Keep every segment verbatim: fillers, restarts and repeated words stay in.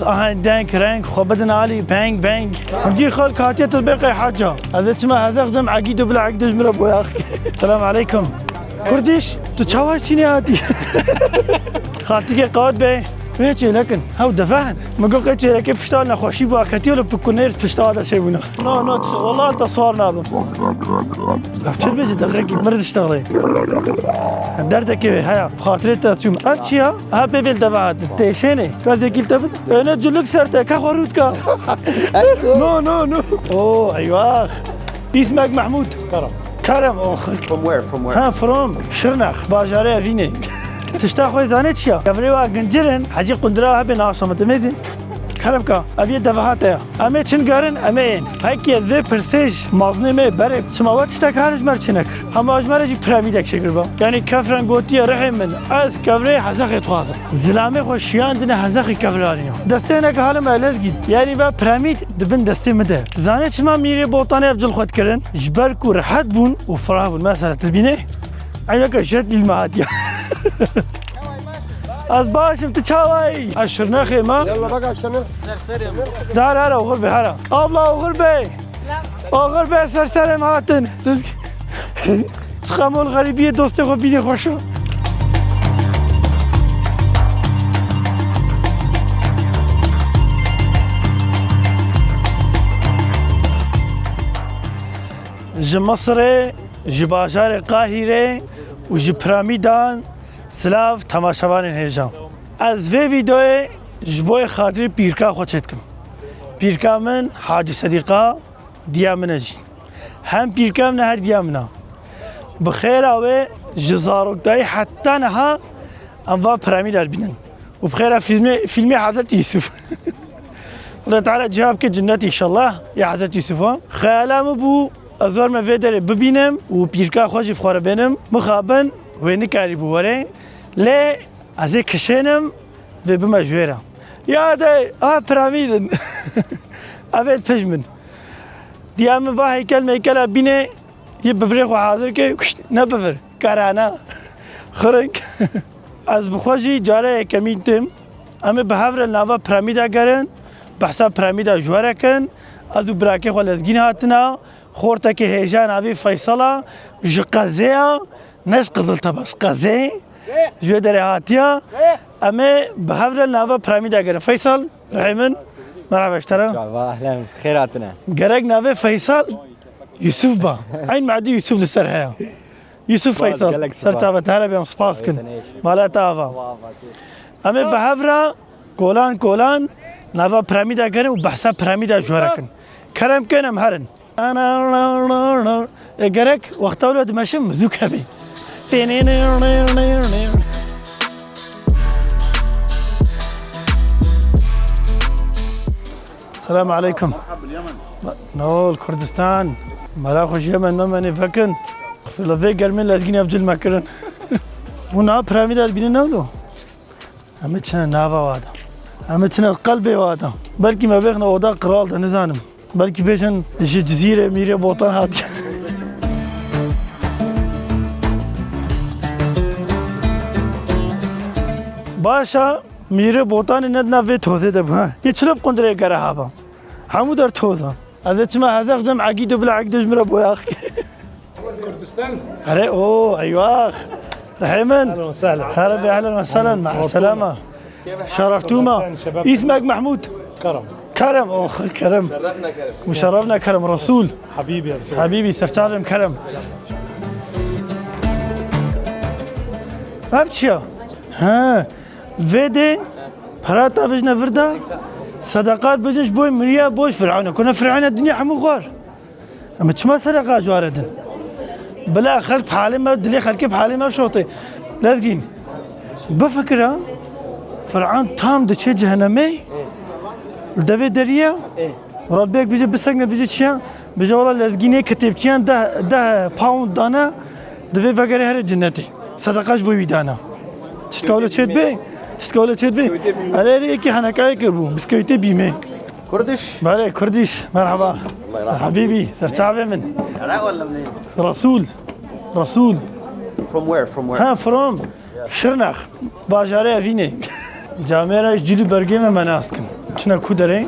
Aha, deng, reng, xwe bidin alî, beng, beng. Hemcî xalk hatiye tu bê qey haca. Ez ê çima hezek cem egî du bila egî dujmira boyax. Selam aleykum. Kurdiş, tu çawa çînê hatî? Xaltîkê qawet bê. Wê çêlekin. Hew devehin. Min got qey çêlekê pişta nexweşî bû, aketiyo li pikunêr pişta de çêbûna. No, no, tu, wallah te swar nabim. Ev çi dibêjî, deqekî mir diştexlê. Derdekê wê heya, bi xatirê te çûm. Ev çi ya? Ha, pê bêl deve hatin. Têşênê. Ka zêkîl te bide. Êne cilûk ser te, ka xwe rût ka. No, no, no. Oo, eyvah. Îsmek Mehmûd. Kerem. Kerem, oh. From where? From where? Ha, from Şirnex, bajarê Evînê. Tişta xwe zanê çi ya? Kevirê wa gincir in, hecî qundira hebê naşamit emêzî. Kerem ka, ev yê devehate ya. Em ê çin gerin, em ê yên. Hekî ez vê pirsê ji mazinê me berê, çima we tiştek her ji me re çênekir? Hema ji me re jî piramîdek çêkiriba. Yanî kefren gotiye rihê min, ez kevirê hezexê dixwazim. Zilamê xwe şiyandine hezexê kevirarîna. Destê hineke halim e lezgîn. Yanî ve piramîd di bin destê min de. Zanê çima Mîrê Botanê ev cil xwe dikirin? Ji ber ku rehet bûn û firah bûn. Mesela tu dibînê, eyneke jet lîl me hatiye. Ez baş im, tu çawa yî? Ez Şirnexê me. Yalla bak aşkına. Dar here, oxir be here. Abla oxir be. Oxir be, ser serê me hatin. Çiqa mol xerîbiyê dostê xwe bînê xweş e. Ji Misirê, ji bajarê Qahîrê û ji piramîdan silav temaşevanên hêja. Ez vê vîdeoyê ji bo xatirî pîrka xwe çêdikim. Pîrka min Hacî Sedîqa, diya min e jî. Hem pîrka min e, her diya min e. Bi xêra wê ji zaroktayî heta niha em va piramîda dibînin. Û bi xêra fîlmê, fîlmê Hezretî Yusuf. Allah Teala ciha bike cennet înşallah ya Hezretî Yusufa. Xeyala min bû, ez warime vê derê bibînim û pîrka xwe jî bi xwe re bênim. Mixabin wê nikarîbû were. Lê ez ê kişênim, vê bime ji wê re. Ya de, ha piramîdin. Ev ê pij min. Diya min va heykel meykela bînê, yê bivirê xwe hazir ke, kuşt, ne bivir, karana. Xiring. Ez bi xwe jî cara yekemîn tim. Em ê bi hev re li nava piramîda gerin, behsa piramîda ji we re kin. Ez û birakê xwe lezgîn hatina. Xortekê hêja navê Feysal a, ji qezê ya, ne ji Qiziltepe, ji qezê, ji wê derê hatiya. Em ê bi hev re li nava piramîda gerin. Feysal, rihê min, merhaba ji te re. Çava, ehlen, xêr hatine. Gerek navê Feysal Yusuf ba. Eyn madî Yusuf li ser heye. Yusuf Feysal, ser çava te here bêm, spas kin. Mala te ava. Em ê bi hev re kolan kolan nava piramîda gerin û behsa piramîda ji we re kin. Kerem kin em herin. E, gerek wexta wilo dimeşim zû kevî. Selam aleykum. Nol Kurdistan. Mela xwe ji Yemen memenê vekin. Filo vê germê lezgîn ev cil me kirin. Hûn niha piramîda dibînin ne wilo? Em ê çine nava wa de. Em ê çine qelbê wa de. Belkî me bêxne oda qral de, nizanim. Belkî bêjin ji Cizîrê Mîrê Botan hatiye. Baş e, Mîrê Botanê ne di nav vê tozê de bû, ha. Yê çilo bi qundirê gere haba. Hemû der toz e. Ez ê çima hezek cem egî du bila egî du ji min re boyax. Kurdistan. Erê, o, eyvah. Rehê min. Ehlen ve sehlen. Here be, ehlen ve sehlen. Ma'selama. Şereftuma. Kurdistan, şebap. İsmek Mahmud. Kerem. Kerem, oh, Kerem. Şerefna Kerem. Muşerrefna Kerem, Resul. Habibi, Resul. Habibi, serçavêm Kerem. Ev çi ya? He. Vê de pera ta vejne vir de, sedeqat bijin ji bo miriya, bo Fir'auna. Kone Fir'auna dinya hemû xwar. Em çima sedeqa ji ware din? Bila xelk bi halê me, dilê xelkê bi halê me şote. Lezgîn. Bifikira, Fir'aun tam diçe cehennemê, li devê derî ye. Rabî bêk bije, bisekne, bije çi ya? Bije wela lezgînê kitêbçiyan deh, deh pound dane, divê vegerê here cennetê. Sedeqa ji bo wî dana. Çitka wilo çêt bê? Çitka wilo çêt bê? Erê, erê, yekî henekayê kirbû. Biskewîtê bîmê. Kurdiş. Belê, Kurdiş. Merhaba. Habîbî, serçavê min. Resul. Resul. From where? From where? Ha, from Şirnex. Bajarê Evînê. Camêra ji cil û bergê me, me nas dikin. Çine ku derê?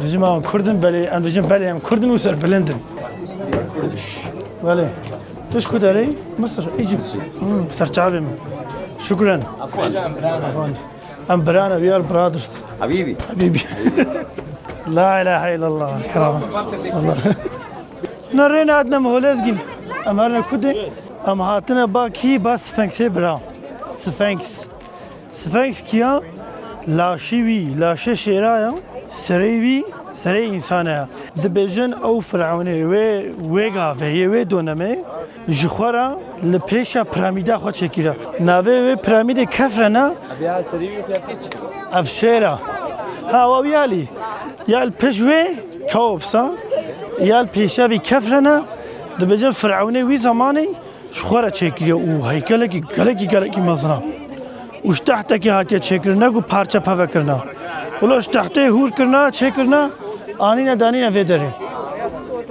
Dibêjin em Kurd in, belê, em dibêjin belê em Kurd in û serbilind in. Belê. Tu ji ku derê? Misir, Egypt. Hmm, serçavê min. Şukran. Afwan. Em bira ne, we are brothers. Habibi. Habibi. La ilahe illallah. Kerama. Allah. Ne rê ne adne mi holezgîn. Em her ne ku dê. Em hatine ba kî, ba Sphinxê bira. Sphinx. Sphinx kiya? Laşî wî, laşê şêra ya. Serê wî, serê însana ya. Dibêjin ew Firewnê wê, wê gavê yê, wê donemê ji xwe re li pêşa piramîda xwe çêkira. Navê wê piramîdê Kefre ne? Ev şêr e. Ha, wa wî alî. Ya li pêş wê Keopsa, ya li pêşa vî Kefre ne? Dibêjin Firewnê wî zemanê ji xwe re çêkiriye û heykelekî gelekî, gelekî mezin e. Û ji tehtekê hatiye çêkirin, ne ku parçe peve kirine. Wilo ji tehtê hûr kirine, çêkirine, anîne danîne vê derê.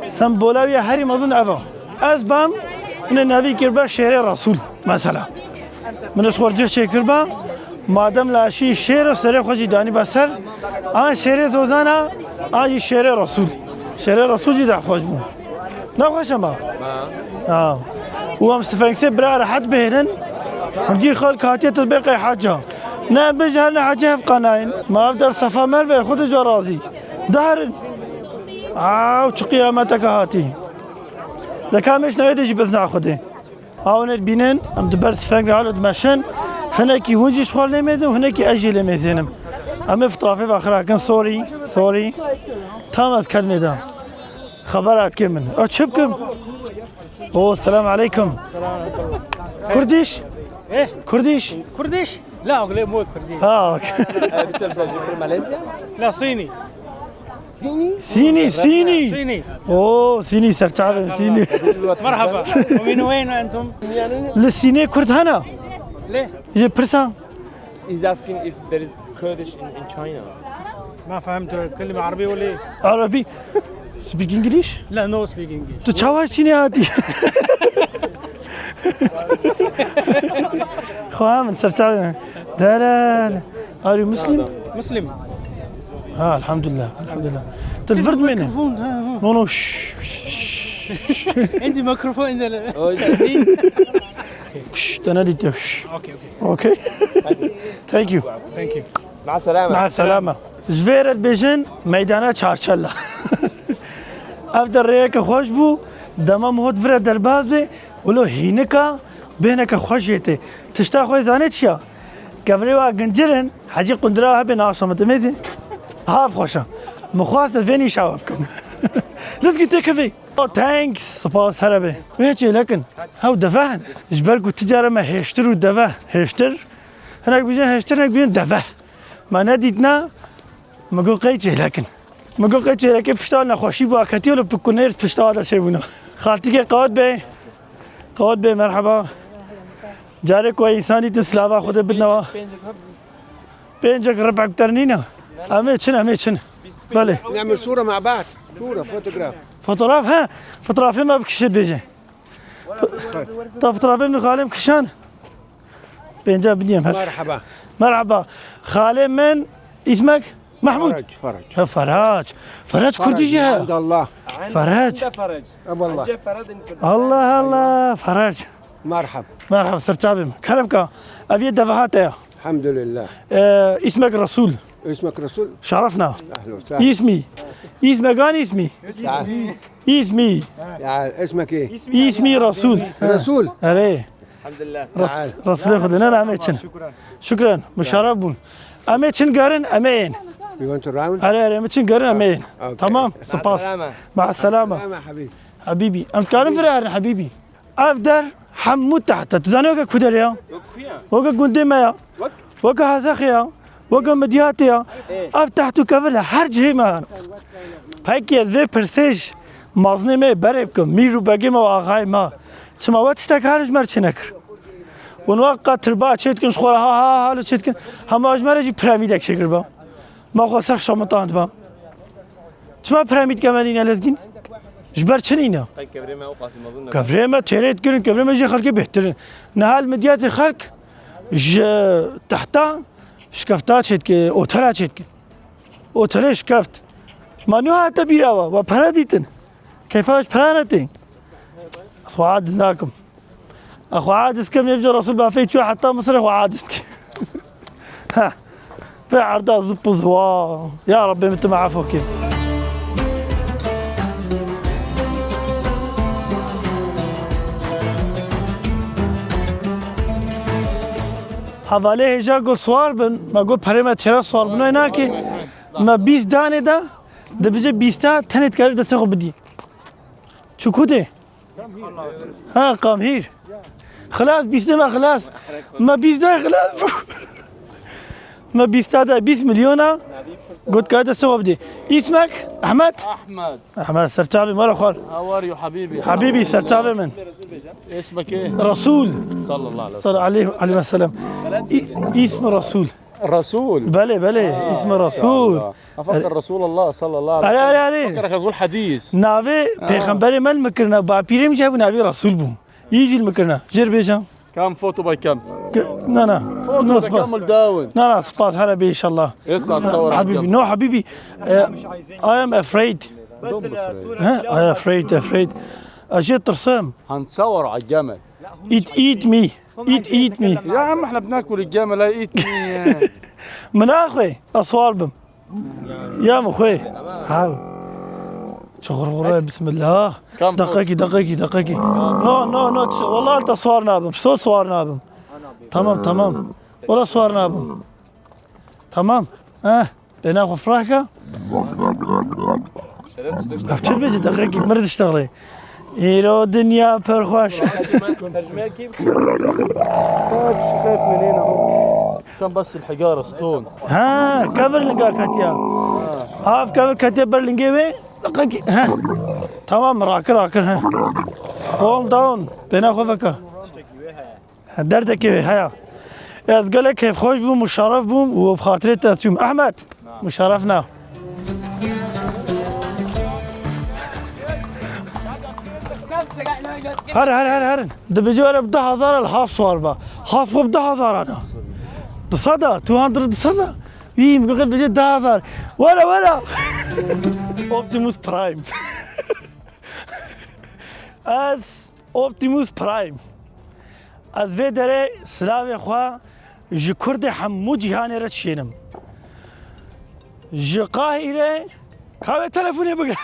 Sembola wî ya herî mezin ev e. Ez bam, hûn ê navî kiriba şêrê Resûl, mesela. Min ji xwe cih çêkiriba, madem laşî şêr e, serê xwe jî danîba ser, an şêrê Zozan e, an jî şêrê Resûl. Şêrê Resûl jî zehf xweş bû. Ne xweş e ma? Ha. Û em Sfenksê bira rehet bihêlin. Hingî xelk hatiye tu dibê qey heca. Ne, em bêjin her ne hecê hev qanayên. Ma ev der Sefa Merve, Xwedê ji we razî. Diherin. Aw, çi qiyameteke hatî. Deka em êş newê de jî bizna Xwedê. Hûn ê dibînin, em di ber Sfenk re halo dimeşin. Hinekî hûn jî ji xwe lê mêzin û hinekî ez jî lê mêzênim. Em ê fotoğrafê ve xira kin, sorry, sorry. Tam ez kelmê de. Xebera dike min. A çi bikim? O, selam aleykum. Kurdiş? Eh? Kurdiş? Kurdiş? La, oğlum, o Kurdiş. Ha, okey. Ee, biz de mesela Cumhur Malezya. La, Sini. Sînî? Sînî, Sînî. Sînî. Oo, Sînî, serçavên Sînî. مرحبا. ومن وين أنتم؟ Li Sînê Kurd hene? ليه؟ Ji pirsa. He's asking if there is Kurdish in, in China. ما فهمت كلمة عربي ولا إيه؟ Arabî. Speak English? لا، no speak English. Tu çawa Çînê hatî? Xwe min serçavê min. Delal. Are you Muslim? Muslim. Ha, elhamdülillah, elhamdülillah. Tu li vir dimêne? Mikrofon, ha, ha. No, no, şş, şş, şş. عندي ميكروفون، عندي ال- Şş, te nedîtiye, şş. Okey, okey. Okey? Thank you. Thank you. مع السلامة. Ma selama. Ji vê re dibêjin meydana Çarçella. Ev de rêyeke xweş bû. Dema min hot vire derbaz bê. Wilo hînika bêhneke xweş jê tê. Tişta xwe zanê çi ya? Kevirê wa gincir in. Hecî qundira hebe naşa min dimêzî. Hav xweş e. Min xwest ez vê nîşa we bikim. Lizgî tê kevê. Oh, thanks. Spas here be. Wê çêlekin. Hew deve hin. Ji ber ku tu cara me hêştir û deve. Hêştir. Hinek bijin hêştir, hinek bijin deve. Me nedîtna, me got qey çêlekin. Me got qey çêlekê pişta nexweşî bû, aketiyo li pikunêr pişta de çêbûna. Xaltîkê qewet bê. Qewet bê, merheba. Carê ku însan dîtin silava Xwedê bidnewa. Pêncek ribek ter nîne. Em ê çin, em ê çin. Belê. نعمل صورة مع بعض. صورة، فوتوغراف. Fotoğraf, he. Fotoğrafê me bikişe bêje. Ta fotoğrafê min xalê min kişan. Pênca biniyem her. مرحبا. Merhaba. Xalê min, ismek? Mahmud. فرج، فرج. Ha, Ferac. Ferac Kurdî jî he. عند الله. Ferac. عند فرج. E, wallah. عند فرج. Allah Allah. Ferac. مرحب. Merhaba, serçavê min. Kerem ka. Ev yê deveha te ya. الحمد لله. E, ismek Resul. اسمك رسول؟ Şerefna. أهلا وسهلا. İsmi. İsmek an ismi. تعال. İsmi. تعال، اسمك ايه؟ İsmi Resul. رسول. Erê. الحمد لله. Res-, تعال. Resul Xwedê, ne, ne, em ê çin. Şükran. Şükran. Muşerref bûn. Em ê çin gerin, em ê yên. You want to round? Erê, erê, em ê çin gerin, em ê yên. Okay. Tamam. Spas. مع السلامة. Ma selama. سلامة حبيبي. Habîbî. Em karin vira herin Habîbî. Ev der hemû teht e. Tu zanî weke ku derê ya? Weke ku ya? Weke gundê me ya. Wek? Weke Hezexê ya. Weke Midyatê ya. Ê. Ev teht û kevir li her cihê me hene. Pekî ez vê pirsê ji mazinê me berê bikim. Mîr û begê me û axayê me. Çima we tiştek her ji me re çênekir? Hûn wek qetirba çêdikin ji xwe re ha ha ha li çêdikin. Hema ji me re jî piramîdek çêkiriba. Ma xwe ser şamitand ba. Çima piramîdke me nîne lezgîn? Ji ber çi nîne? Qey kevirê me ew qasî mezin ne. Kevirê me têrê dikirin, kevirê me jî xelkê bêhtir in. Niha li Midyatê xelk ji tehta şikefta çêdike, otela çêdike. Otelê şikeft. Ma nû hate bîra we, we pere dîtin. Keyfa ji pere netê. Ez xwe aciz nakim. Ez xwe aciz kim, yê bije Resul bafê çû heta Misirê xwe aciz dikim. Ha. Vê erda zip û ziwa. Ya Rabbê min tu me efo kî. Hevalê hêja got swar bin, me got perê me têra swar bin, wê nakê. Me bîst danê de, dibêje bîsta tenê dikarî destê xwe bidî. Çi kutê? Ha, qamhîr. Xilas, bîstê me xilas. Me bîst da xilas bû. Me bîsta da bîst milyona. Got ka destê xwe bidî. Îsmek? Ehmed? Ahmed. Ehmed, serçavê me re xwar. How are you, habibi? Habibi, serçavê min. اسمك ايه؟ Resul. صلى الله عليه وسلم. Sal-, aleyh-, aleyh ve sellem. Î-, îsmi Resul. Resul. Belê, belê, Ha, îsmi Resul. Maşallah. أفكر رسول الله صلى الله عليه Erê, erê, وسلم. erê. أفكر أخي أقول حديث. Navê Ha. pêxemberê me li min kirine, bapîrê min jî hebû navê Resul bû. Yî jî li min kirine. Jêr bêje. Kam foto bay kam. Ke-, na, na. Foto No, da spas. Kam dawin. Na, na, spas, here bê inşallah. اطلع تصور على Habibi, الجمل. No, habibi. Eh, I am afraid. بس الصورة He, I am afraid, afraid. Ez jê tirsim. هنتصور على الجمل. Eat, eat me. Eat, eat me. يا عم، احنا بناكل الجمل، لا eat me. Min naxwe, ez swar bim. Ya min xwe. Haw. Çuxur xure, bismillah. Kam Deqekî, deqekî, deqekî. No, no, no, tş-, wala te swar nabim. So swar nabim. Tamam, tamam. Wala swar nabim. Tamam. Heh. Bêhna xwe fireh ke. Ev çi dibêje? Deqekî mir diştexile. Îro dinya pir xweş. Tercüme kim? Şem bes el hijare stone. Ha, kevir linga ketiya. Av kevir ketiya ber lingê wê. Deqekî, ha. Tamam, rakir, rakir, ha. Calm down. Bêhna xwe veke. Ha, derdekê wê heye. Ez gelek kêfxweş bûm û şeref bûm û bi xatirê te ez çûm. Ehmed, û şeref na. Herin, herin, herin, herin. Dibêje were bi du hezar el has swar be. Has xwe bi du hezar ana. Du sed a, two hundred, du sed a. Wî, min got dibêje du hezar. Were, were. Optimus Prime. Ez Optimus Prime. Ez vê derê silavê xwe ji Kurdê hemû cîhanê re dişênim. Ji Qahîre, ka wê telefonê bigre.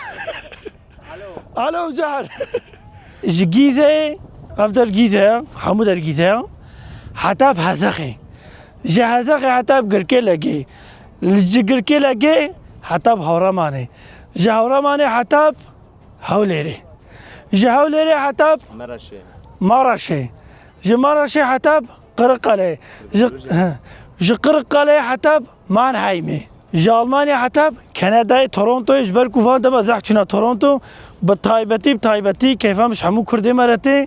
Alo. Alo, Cehir. Ji Gîzeyê, ev der Gîze ye, hemû der Gîze ye. Heta bi Hezexê. Ji Hezexê heta bi Girkê Legê. Ji Girkê Legê heta bi Hewremanê. Ji Hewremanê heta bi Hewlêrê. Ji Hewlêrê heta Maraşê. Maraşê. Ji Maraşê heta Qiriqalê. Ji, he. Ji Qiriqalê heta Mannheimê. Ji Almanya heta Kanadayê, Torontoyê, ji ber ku van dema zehf çûna Toronto, bi taybetî, bi taybetî keyfa min ji hemû Kurdê me re tê,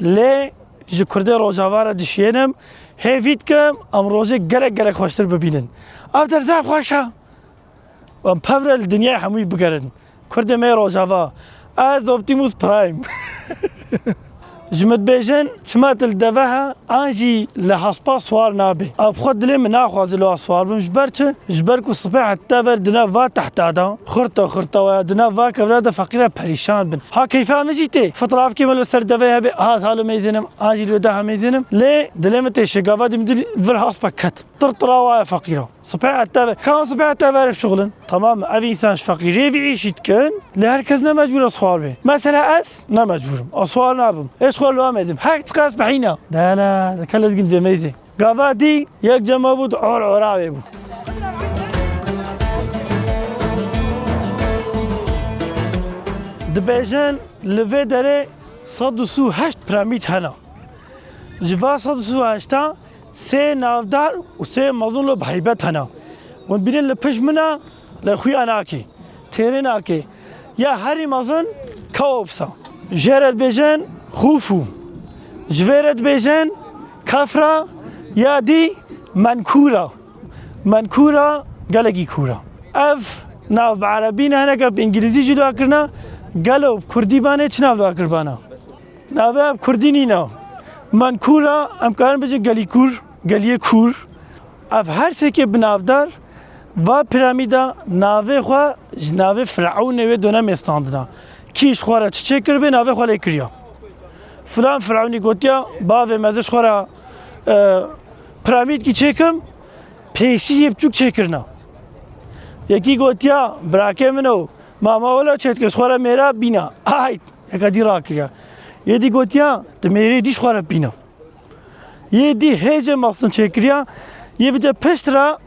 lê ji Kurdê Rojava re dişiyênim. Hêvî dikim em rojê gelek, gelek xweştir bibînin. Ev der zehf xweş e. Em pevre li dinyayê hemûyî bigerin. Kurdê me yê Rojava. Ez Optimus Prime. Ji min dibêjin, çima tu li deve he, an jî li hespa swar nabî. Ev xwe dilê min naxwaze li wa swar bim. Ji ber çi? Ji ber ku sibê heta ver di nav va tehta de, xurta xurta waya, di nav va kevra de feqîra perîşan bin. Ha keyfa min jî tê. Fitravkê min li ser devê hebe, ha ez halo meyzênim, an jî li wê de ha meyzênim. Lê dilê min tê şê, gava dî min dil vir haspa ket. Tirtira waye feqîra. Sibê heta ver. Ka sibê heta ver şixulin. Tamam, ev însan ji feqîrê vî îşî dikin. Lê her kes ne mecbûr e swar bê. Mesela ez ne mecbûr im. Ez swar nabim. Ez xwe li wan medim. Her çiqas behîna. De la, de kele digin vê meyzê. Gava dî yek cema bû, or ora wê bû. Dibêjin li vê derê sed û sî û heşt piramîd hene. Ji va sed û sî û heşta sê navdar û sê mezin li bi heybet hene. Hûn bînin li pişt min e, lê xuya nake. Têrê nake. Ya herî mezin Keops e. Jê re dibêjin Xufu. Ji vê re dibêjin Kefra ya dî Menkûra. Menkûra gelekî kûr e. Ev nav bi erebî ne, hineke bi îngilîzî jî dua kirine. Gelo bi kurdî banê çi nav dua kiribana? Navê ev kurdî nîne. Menkûra, em karin bêjin gelî kûr, geliyê kûr. Ev her sêkê bi navdar, Va piramîda navê xwe ji navê Firewnê wê dönemê standina. Kî ji xwe re çi çêkiribê navê xwe lê kiriya. Filan Firewnî gotiya, bavê me ez ji xwe re, e, piramîdkî çêkim, pêşî yê biçûk çêkirina. Yekî gotiya, birakê min o, mama wela çêdike ji xwe re mêra bîna. Ay, yeka dî rakiriya. Yê dî gotiya, tu mêrê dî ji xwe re bîna. Yê dî hêjê mezin çêkiriya, yê vêca pişt re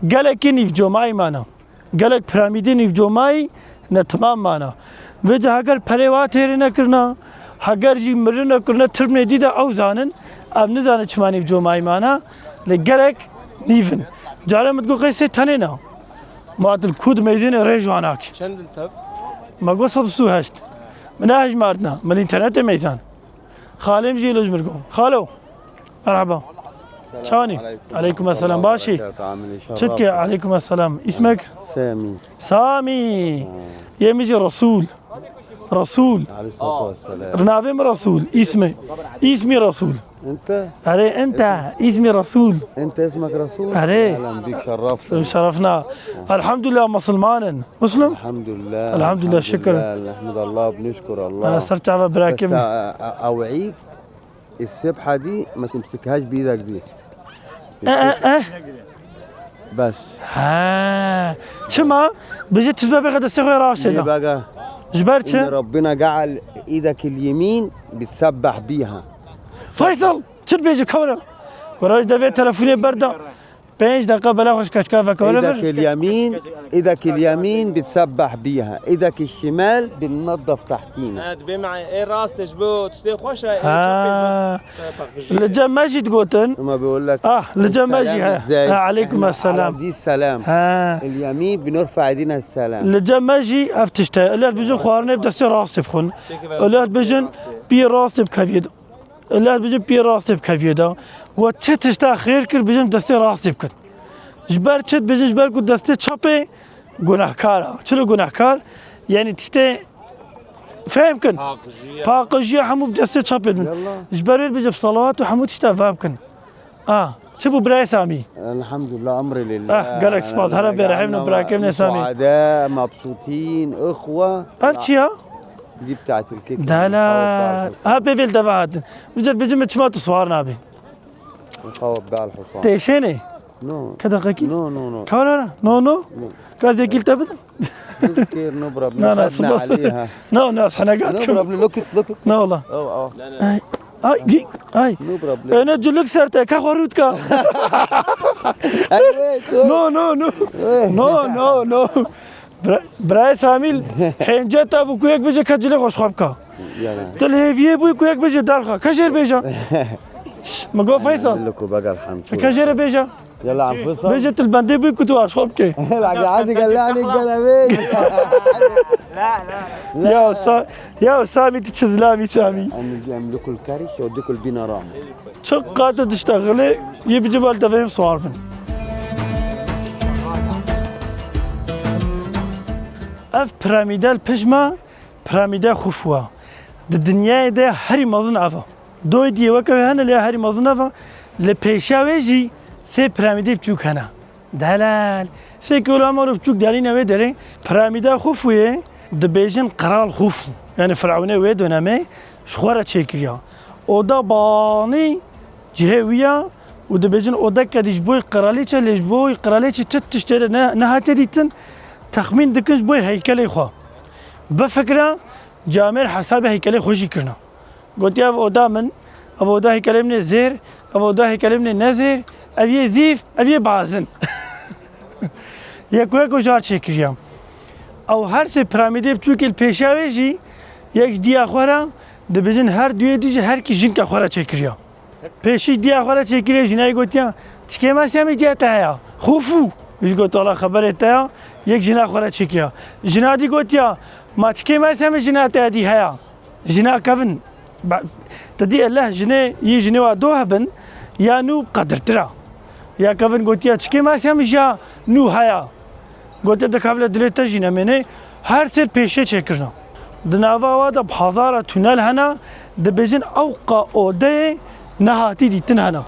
gelekî nîvcomayî mana. Gelek piramîdê nîvcomayî netimam mana. Vêca heger perê wa têrê nekirina, heger jî mirin nekirina, tirmnê dî de ew zanin, ev nizane çima nîvcomayî mana, lê gelek nîv in. Carê min digot qey sê tenê ne. Ma tu li ku dimeyzêne rê ji wan nakî. Çend in tev? Me got sed û sî û heşt. Min nehejmardina. Min înternetê meyzan. Xalê min jî lo ji min got. Xalo. Merhaba. Çawanî? Aleyküm selam. Başî? Çi dike? Aleyküm selam. İsmek? Sami. Sami. Yê min jî Resul. Resul. Aleyhissalatu vesselam. Navê min Resul. İsmi. İsmi Resul. Ente? Erê, ente. İsmi Resul. Ente ismek Resul? Erê. Ehlen bik, şerefna. Şerefna. Elhamdülillah, Musulman in. Muslim? Elhamdülillah. Elhamdülillah, şükür. Elhamdülillah, nehmedallah, bnuşkur Allah. Ser çava birakim. Bes, a, a, a, ew'îk, السبحة دي ما تمسكهاش بإيدك دي. Eh, eh, eh. بس. Ha. Çima? Bêje tizbe bêxe destê xwe rastê de. Ji ber çi? إن ربنا جعل إيدك اليمين بتسبح بيها. Faysal, çi dibêje kewra? Kewra ji devê telefonê berda. Pênc deqa bela xwe ji keçika veke were vir. إيدك اليمين، إيدك اليمين بتسبح بيها، إيدك الشمال بتنظف تحتينا. Ha, dibê me ê rastê ji bo tiştê xweş e, ê çepê de. Ha. Li cem me jî digotin. Ama بيقول لك Ah, li cem me jî, السلام he. إزاي؟ Ha, aleyküm selam. على دي السلام. Ha. اليمين بنرفع إيدينا السلام. Li cem me jî ev tişt e. Ila dibêjin xwarinê bi destê rastê bixwin. Ila dibêjin pî rastê bikeviyê de. Ila dibêjin pî rastê bikeviyê de. We çi tişta xêr kir, bêjin destê rastê bikin. Ji ber çi dibêjin? Ji ber ku destê çepê gunehkar e. Çilo gunehkar? Yanî tiştê Fêm kin. Paqijiya. Paqijiya hemû bi destê çepê din. Yallah. Ji ber wê dibêje bi salawat û hemû tişta va bikin. A, çi bû birayê Samî? Elhamdülillah, emrê lillah. Ah, gelek spas. Here bêrehemî birakê min ê Samî. سعداء، مبسوطين، إخوة. Ev çi ya? Dî bitatil kek. Delal. Ha, pê vêl deva hatin. Vêca dibêjin min çima tu swar nabî? Qawab bal husam. Têşênê? No. Ke deqekî? No, no, no. Kara ra? No, no? No. Ka zekîl te bidim? Dikir, no problem. Na, na, Xedna spas. Alî, ha. No, no, sana gat. No problem. Look it, look it. No, la. Oh, oh. Ay, ay, gi-, ay. No problem. Ene culuk ser te, ka xwe rût ka. Evet, oh. No, no, no. Eh. No, no, no. Bira-, birayê Samîl, hênce te bû ku yek bêje ke cilê xwe ji xwe bika. Yana. Tu li hêviyê bûyî ku yek bêje derxa. Ke jêr bêje. Şş, min got Feysal. Li ku begal hem. Ke jêre bêje. Yala, em Feysal. Bêje tu li bendê bûyî ku tu ji xwe bike. La, la, hadi gel, la, hadi gel, abi. Ya Sa-, ya Samî, tu çi zilamî Samî. Em, em li ku kariş, o di ku bîna ram. Çi qat diştexilê, yê bicî bal devê him swar bin. Ev piramîde li pişt me, piramîde Xufu ye. Di dinyayê de herî mezin ev e. Doyê diyê weke wê hene, lê herî mezin ev e. Li pêşiya wê jî sê piramîdê biçûk hene. Delal. Sê kîlomero biçûk derîne wê derê. Piramîda Xufuyê dibêjin Qral Xufu. Yanî Firewnê wê dönemê ji xwe re çêkiriya. Oda banî cihê wî ya û dibêjin odeke dî ji bo qiralîçe, lê ji bo qiralîçe çi tiştê re ne, nehatiye dîtin, texmîn dikin ji bo heykelê xwe. Bifikire, camêr hesabê heykelê xwe jî kirine. Gotiye, ev oda min, ev oda heykelê min ê zêr, ev oda heykelê min ê nezêr, ev yê zîv, ev yê bazin. Yek wek û jar çêkiriye. Ew her sê piramîdê biçûkê li pêşiya wê jî yek ji diya xwe re dibêjin, her duyê dî jî her kî jinka xwe re çêkiriye. Pêşî diya xwe re çêkiriye, jina yê gotiye, çikê masiya min ji diya te heye? Xufu. Ji got, wala xeberê te ya, yek jina xwe re çêkiriye. Jina dî gotiye, ma çikê masiya min jina te dî heye? Jina kevin. Ba-, te dî eleh jinê, yî jinê wa do hebin, ya nû qedirtir e. Ya kevin gotiye, çikê masiya min ji ya nû heye? Gotiye, dikevle dilê te jî nemêne, her sê pêşê çêkirina. Di nava wa de bi hezara tunel hene, dibêjin ewqa odeyê nehatî dîtin hene.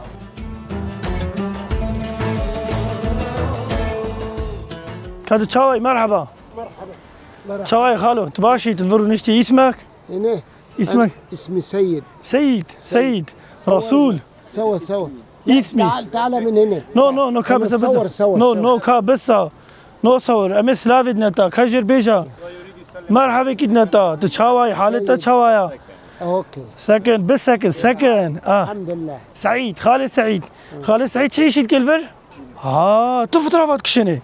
Ka tu çaway, merhaba. Merhaba. Çaway xalo, tu başî, tu vir û niştî, îsmek? Ene. İsmek? Ismi Seyid. Seyid, Seyid. Seyid. Resul. Sewa, sewa. İsmi. Teal, teal min hene. No, no, no, ka besa, besa. Sewa, sewa, no, sewa. No, ka besa. No, sewa. Em ê silavê dine ta, ka jêr bêja. Merhebekî dine ta. Tu çaway, halê te çawaya? Okey. Sekin, bisekin, sekin. Ah. Elhamdülillah. Seyid, Xalê Seyid. Xalê Seyid çi işî dike li vir? Ha, tu fotoğrafat kişênê.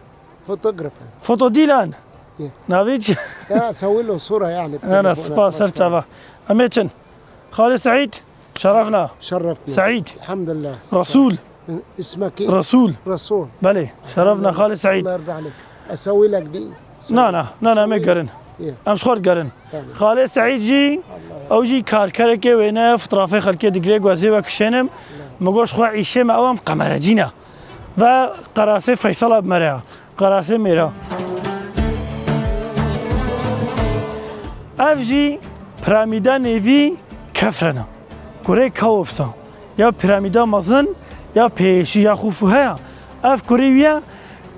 Fotoğraf. Foto Dilan. Ye. Navê çi? Ya, sewil û sura yani. Ana, spas ser çava. Em ê çin. Xalê Seîd, şerefna. Şerefna. Seîd. Elhamdülillah. Resul. İsmek? Resul. Resul. Belê, şerefna Xalê Seîd. Allah yarda aleyk. Esewilek dî. Na, na, na, na, em ê gerin. Ye. Em ji xwe digerin. Tamam. Xalê Seîd jî, ew jî karkerekê wêne, fotoğrafê xelkê digire, ku ez ê we kişênim. Min got, ji xwe îşê me ew em qemerecî ne. Ve qerasê Feysela bi me re ya. Qerasê mêra. Ev jî piramîda nêvî Kefren e. Kurê Keops e. Ya piramîda mezin, ya pêşî, ya Xufu heye. Ev kurê wî ye,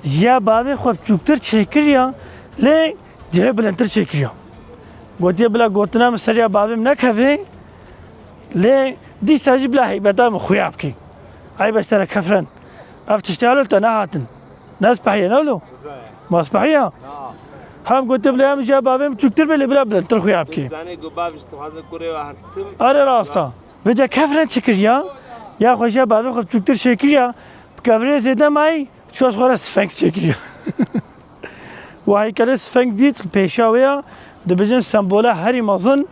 ji ya bavê xwe biçûktir çêkiriya, lê cihê bilindtir çêkiriya. Gotiye, bila gotina min ser ya bavê min nekeve, lê dîsa jî bila heybeta min xuya bike. Eyb e ji te re Kefren. Ev tiştê halo te nehatin. Ne spehiye, ne wilo? Ma spehiye? Hem gotiye, bila ya min ji ya bavê min biçûktir be, lê bila bilindtir xuya bike. Zanê ku bav ji tu hazir kurê we hertim. Are rast e. Vêca Kefren çi kiriya? Ya xwe ji ya bavê xwe biçûktir çêkiriya. Bi kevirê zêde mayî, çûya ji xwe re Sfenks çêkiriya. Wa heykelê Sfenks dît, pêşiya wê ya, dibêjin sembola herî mezin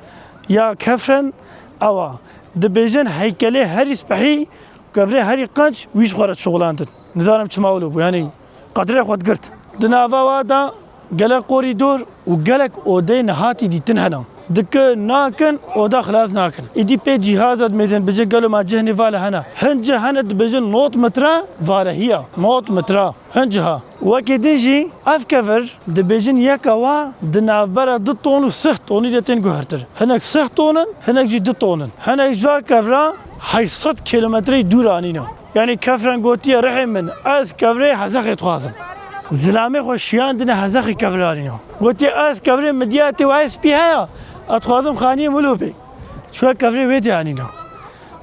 ya Kefren ew a. Dibêjin heykelê herî spehî, kevirê herî qenc wî ji xwe re dişuxulandin. Nizanim çima wilo bû, yanî qedrê xwe digirt. Di nava wa de gelek korîdor û gelek odeyê nehatî dîtin hene. Dikin, nakin, oda xilas nakin. Îdî pê cîhaza dimêzin, bijin gelo ma cih nêva le hene. Hin cih hene dibêjin not metre varehiya. Not metre. Hin ciha. Wekî din jî ev kevir dibêjin yeka wa di navbera du ton û sih tonî de tên guhertir. Hinek sih ton in, hinek jî du ton in. Hinek ji va kevra heşt sed kîlometreyî dûr anîne. Yanî Kefren gotiye, rihê min, ez kevirê Hezexê dixwazim. Zilamê xwe şiyandine Hezexê kevir anîne. Gotiye, ez kevirê Midyatê û Espî heye, ez dixwazim xaniyê Milo bê. Çûye kevirê wê dê anîne.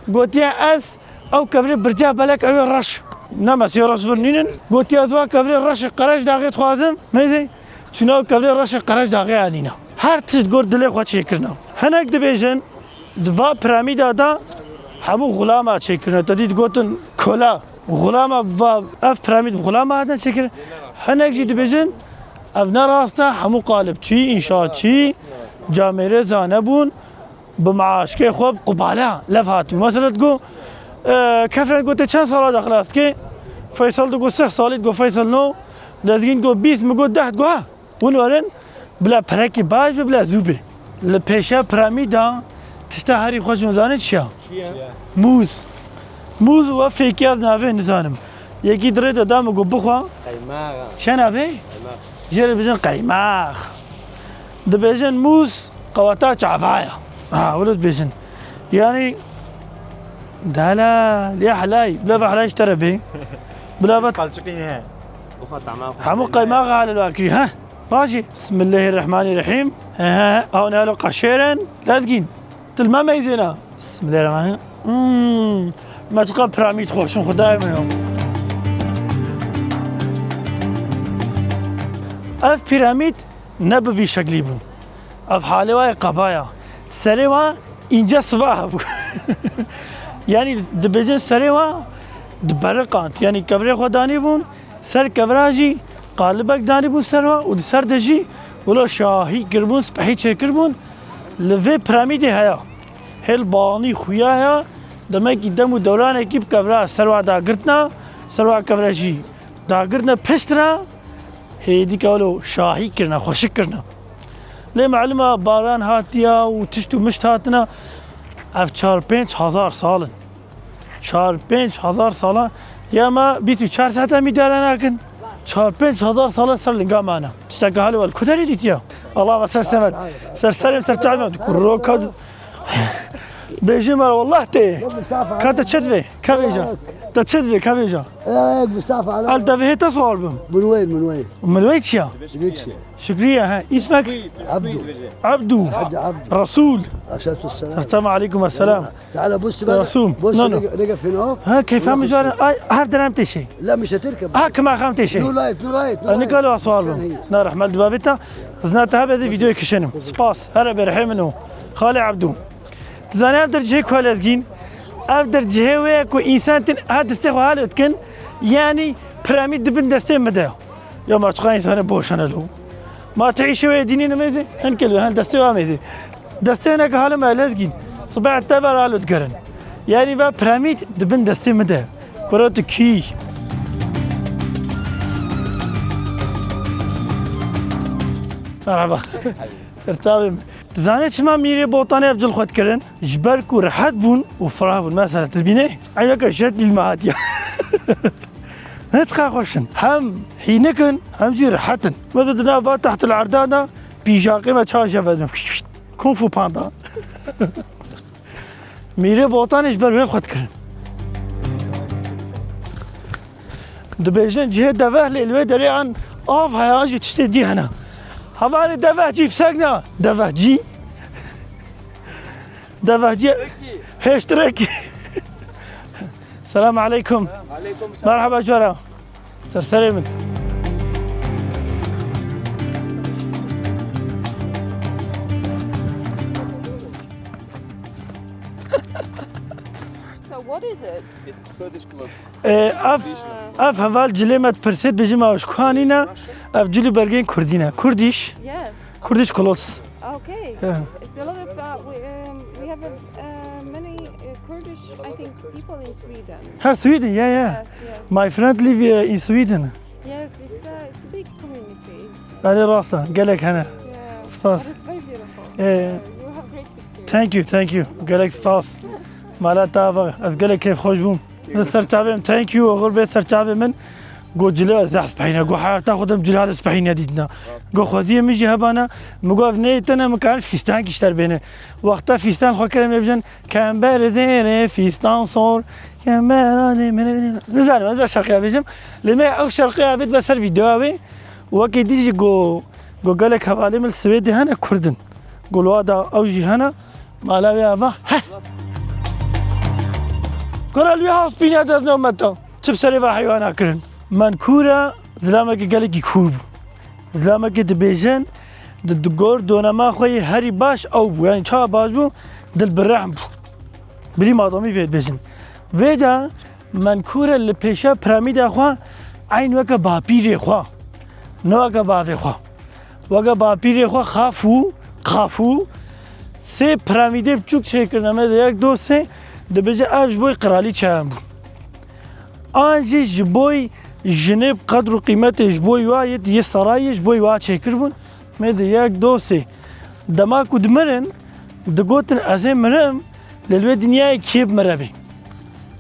Gotiye, ez ew kevirê birca belek ew ê reş. Ne mesiyê reş vir nînin. Gotiye, ez wa kevirê reşê Qereşdaxê dixwazim. Mêzê, çûne ew kevirê reşê Qereşdaxê anîne. Her tişt gor dilê xwe çêkirine. Hinek dibêjin, Di va piramîda de hemû xulama çêkirine. Te dît gotin kola. Xulama va, ev piramîd bi xulama hatine çêkirin. Hinek jî dibêjin, ev ne rast e, hemû qalibçî, înşaatçî, camêrê zane bûn, bi meaşkê xwe, bi qubala lev hatibûn. Mesela digo, e, Kefren gote çend sala de xilas dike? Feysel digo sih salî, digo Feysel no, Lezgîn digo bîst, min got deh, digo ha. Hûn werin, bila perekî baş be, bila zû be. Li pêşiya piramîda tişta herî xweş min zanî çi ya? Çi ye? Mûz. Mûz û ev fêkiya di navê nizanim. Yekî di rê de da min got bixwe. Qeymax e. Çi navê? Qeymax. Jê re dibêjin qeymax. Dibêjin mûz qeweta çava ye. Ha, wilo dibêjin. Yanî, delal, ya helay, bila ve helay ji te re bê. Bila ve Palçiqî ne. Hemû qeymaxa halil akirî, he? Rajî. Bismillahirrahmanirrahîm. He, he, he. Ew ne lo qeşêrin. Lezgîn. Tu li me meyzêna. Bismillahirrahmanirrahîm. Hmm. Me çiqa piramîd xweş in, Xwedayê min ya. Ev piramîd ne bi vî şeklî bû. Ev halê wa yê qebaya. Serê wa înce siva hebû. Yanî dibêjin serê wa diberiqand. Yanî kevirê xwe danîbûn, ser kevira jî qalibek danîbûn ser wa û di ser de jî wilo şahî kiribûn, spehî çêkiribûn. Li vê piramîdê heye. Hêl banî xuya ya, demekî dem û dewranekî bi kevira ser wa dagirtina, ser wa kevira jî dagirtina piştre. Hêdî ka wilo şahî kirine, xweşik kirine. Lê melûm e baran hatiya û tişt û mişt hatine. Ev çar pênc hezar sal in. Çar pênc hezar sala ya me bîst û çar saet em îdare nakin. Çar pênc hezar sala ser linga me ne. Tişteke halê we li ku derê dîtiye? Allah me ser semed. Ser serê ser çavê me. Kuro ka Bêjê me, wallah tê. Ka te çi divê? Ka bêja. Te çi divê? Ka bêja. Ev Mustafa. Al devê te sual bim. Min wê, min wê. Min wê çiya? Min wê çiya? Şükriye, he. İsmek? Abdu. Abdu. Hacı Abdu. Resul. Aleyhissalatu vesselam. Esselamu aleykum, esselam. Teala, bus ben. Resul. Bus. No, no. Ne, ne fena? Ha, keyfa mi jare? Ay, her derem teşe. La, müşetir ke. Ha, kima xam teşe. No light, no light, no light. Ani kalo sual bim. Na rahmet babita. Zna te ha bezê videoyê kişenim. Spas. Here berhê min o. Xalê Abdu. Tu zanî ev der cihê ku lezgîn? Ev der cihê wê ye ku însan tin ha destê xwe halo dikin, yanî piramîd di bin destê min de. Ya ma çiqa însanê boş hene lo. Ma tu îşê wê dînî nimêzê, hin kelo, hin destê wê amêzê. Destê hineke halo me lezgîn. Sibe te ver halo digerin. Yanî ve piramîd di bin destê min de. Kuro tu kî? Merhaba. Serçavê min. Dizane çima Mîrê Botanê ev cil xwe dikirin? Ji ber ku rehet bûn û firah bûn. Mesela, tu dibînê? Eyneke jet lîl me hatiye. Ne çiqa xweş in. Hem hînik in, hem jî rehet in. Mesela, di nav va tehtil erdan de pîjaqê me çawa jevedin. Kung Fu Panda. Mîrê Botanê ji ber wê xwe dikirin. Dibêjin cihê deveh lê li wê derê an av heye an jî tiştê dî hene. Hevalê devehcî bi seg ne. Devehcî. Devehcî. Hêştirekî. Selam aleykum. Aleykum selam. Merhaba cara. Ser serê min. So what is it? It's Kurdish clothes. Ee, ev, ev heval cilê me dipirsê, dibêjim ew ji ku anîne, ev cil û bergên kurdî ne. Kurdish. Yes. Kurdish clothes. Okay. Yeah. It's a lot of, uh, we, um, we have a, uh, many, uh, Kurdish, I think, people in Sweden. Ha, Sweden, yeah, yeah. Yes, yes. My friend live, uh, in Sweden. Yes, it's a, it's a big community. Erê rast e, gelek hene. Yeah. Spas. But it's very beautiful. Eh. Uh, you have great pictures. Thank you, thank you. Gelek spas. Mala te ava, ez gelek keyfxweş bûm. Li ser çavê min, thank you, oxir bê ser çavê min. Got cilê ez zehf spehîne. Got heyata xwe de min cilê hale spehî nedîtine. Got xweziyê min jî hebana. Min got ev neyê te ne, min karin fîstankî ji te re bêne. Wexta fîstan xwe kirin ê bijin, kember zêrê fîstan sor. Kember adê min. Nizanim ez şerqiya bêjim. Lê me ew şerqiya vê dibe ser vîdeoya wê. Wekî dî jî got, got gelek hevalê min li Swêdê hene Kurd in. Got li wa da ew jî hene. Mala wê ava. Heh. Kura li wî ha spîniya dest ne meta. Çi bi serê va heywana kirin. Menkûra zilamekî gelekî kûr bû. Zilamekî dibêjin, di, di gor donema xwe yê herî baş ew bû. Yanî çawa baş bû? Dil bi rehm bû. Bilî madamî vê dibêjin. Vê de Menkûre li pêşa piramîda xwe eyn weke bapîrê xwe, ne weke bavê xwe. Weke bapîrê xwe Xafû, Xafû, sê piramîdê biçûk çêkirine, me de yek, do, sê, dibêje ev ji bo qiralîçeyan bû. An jî ji bo jinê bi qedr û qîmetê ji bo wa yê, yê sarayê ji bo wa çêkiribûn. Me de yek, do, sê. Dema ku dimirin, digotin, "Ez ê mirim, lê li wê dinyayê kê bi min re bê?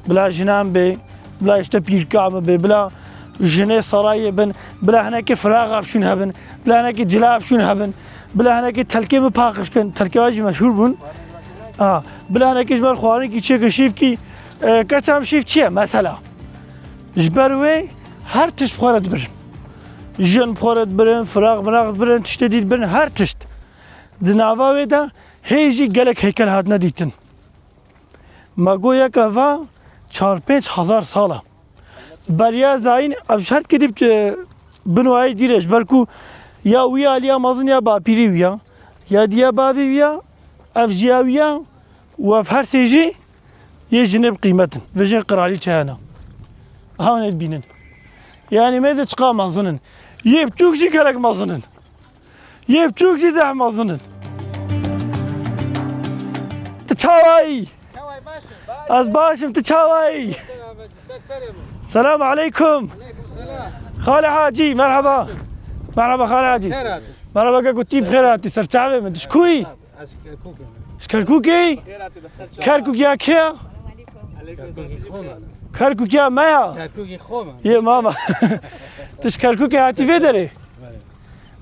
Bila jinan bê, bila işte pîrka min bê, bila jinê sarayê bin, bila hinekê firaxa bi şûn hebin, bila hinekê cila bi şûn hebin, bila hinekê telkê min paqij kin." Telkê wa jî meşhûr bûn. Ha, bila hinekê ji ber xwarinkî çêke şîvkî, e, keça min şîv çi ye? Mesela. Ji ber wê her tişt bi xwe re dibirin. Jin bi xwe re dibirin, firaq miraq dibirin, tiştê dî dibirin, her tişt. Di nava wê de hê jî gelek heykel hatine dîtin. Me got yek eva çar pênc hezar sal e. Beriya zayîn ev ji her kedî bi, bin wayê dî re, ji ber ku ya wî aliya mezin ya bapîrî wî ya, ya diya bavê wî ya, ev jî ya wî ya û ev her sê jî yê jinê bi qîmet in. Vê jin qiralîçeyan e. Aha hûn ê dibînin. Yanî mêze çiqa mezin in. Yê biçûk jî gelek mezin in. Yê biçûk jî zehf mezin in. Tu çawa yî? Çawa yî, baş im? Ez baş im, tu çawa yî? Selamet, ser serê min. Selam aleykum. Aleykum selam. Xalê Hacî, merhaba. Merhaba Xalê Hacî. Xêr hatî. Merhaba, keko, tu bi xêr hatî, ser çavê min. Tu ji ku yî? Ez Kerkûk im. Ji Kerkûkê yî? Kerkûk ya kê ya? Kerkûkî xwe me. Kerkûk ya me ya? Kerkûkî xwe me. Yê mama. Tu ji Kerkûkê hatî vê derê? Belê.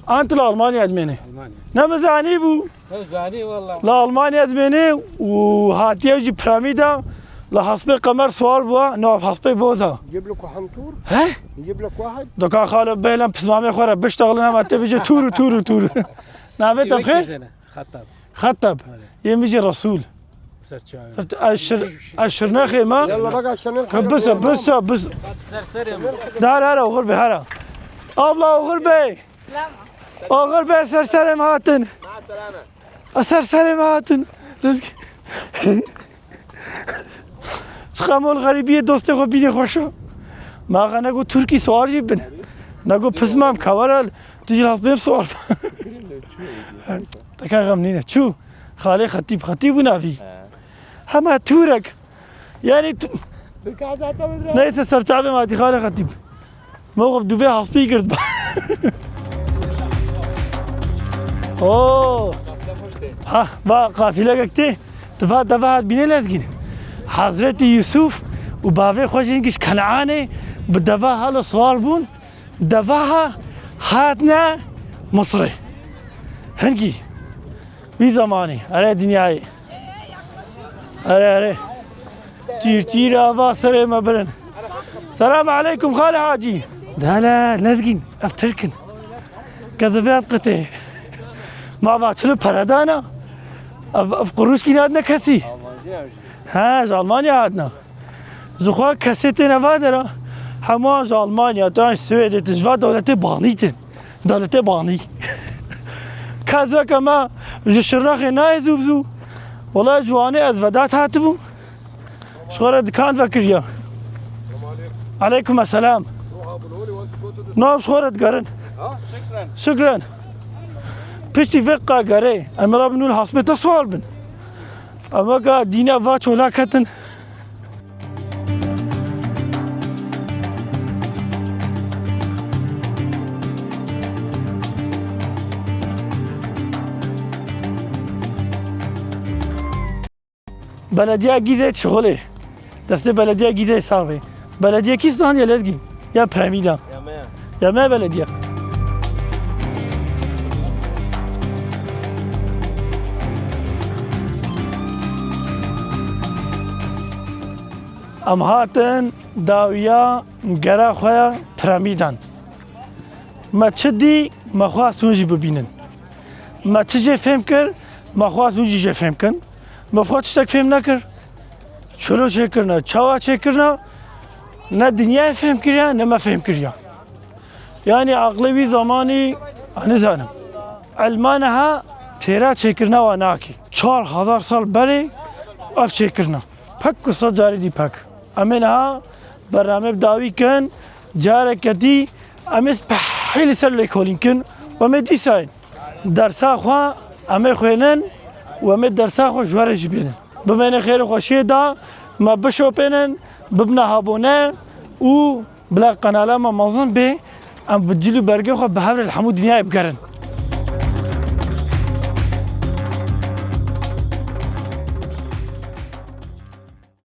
An tu li Almanya dimênî? Almanya. Ne min zanîbû. Ne zanî walla. Li Almanya dimênî û hatiye jî piramîda li hespê qemer siwar bûa, nav hespê boza. Jib li ku hentûr? He? Jib li ku hent? Doka xalo bêlem pismamê xwe re biştaxlin, hema te bêje tûr û tûr û tûr. Navê te bi xêr? Xetab. Xetab. Erê. Yê min jî Resûl. Ser çavê. Ser, ez şir, ez şirnexê me. Yalla bak, aşağıya. Ka bisa, bisa, bisa. Ser serê min. Dar, hera, oxir be, hera. Abla, oxir be. Selam. Oxir be, ser serê me hatin. A ser serê me hatin. Çiqa mol xerîbiyê dostê xwe bînê xweşa. Ma xe ne got Tirkî siwar jî bin. Ne got pismam kawara tu jî hast bêm siwar. Teka xem nîne. Çû. Xalê Xetîb, Xetîb û navî. He. Hema Tûrek. Yani tu... Neyse, serçavê matî Xalê Xetîb. Moxib duvê haspî gird. Oo. Ha, va qafîlegek tê. Tu va deva hat bîne lezgîn. Hazreti Yusuf û bavê xwe jî giş Kenanê bi deva halo siwar bûn. Deva ha hatne Misrê. Hingî. Wî zemanî. Erê dinyayê. Erê, erê. Tîr tîr ava serê me birin. Selam aleykum Xalê Hacî. Dele, lezgîn. Ev Tirk in. Kezebiyat qitê. Ma va çilo pere dana. Ev, ev quruşkî nadine kesî. He, ji Almanya hatine. Ji xwe kesê têne va dera. Hemû an ji Almanya, tu an ji Swêdê, tu ji va dewletê banî tin. Dewletê banî. Kes weke me ji Şirnexê nayê zû bi zû. Wela ji Wanê ez Vedat hatibûm. Ji xwe re dikan vekiriya. Aleykum selam. Nav ji xwe re digerin. Şikran. Piştî vê qagerê, em rabin û li hespê te siwar bin. Em weke dîne va çola ketin. Belediya Gîzê şixulê. Destê Belediya Gîzê sax bê. Belediye kî standiye lezgî? Ya Premida. Ya me ya. Ya me belediye. Em hatin dawiya gera xwe ya Premidan. Me çi dî, me xwest hûn jî bibînin. Me çi jê fêm kir, me xwest hûn jî jê fêm kin. Me xwe tiştek fêm nekir. Çilo çêkirine, çawa çêkirine, ne dinyayê fêm kiriye, ne me fêm kiriye. Yanî aqilê wî zemanî, ez nizanim. Elma niha têra çêkirina wan nakî. Çar hezar sal berê ev çêkirina. Pek ku sed carê dî pek. Em ê niha bername bi dawî kin, careke dî em ê spehî li ser lêkolîn kin û em ê dîsa yên. Dersa xwe em ê xwênin û em ê dersa xwe ji we re jî bênin. Bimêne xêr û xweşiyê de me bişopênin, bibine abone û bila qenala me mezin bê, em bi cil û bergê xwe bi hev re li hemû dinyayê bigerin.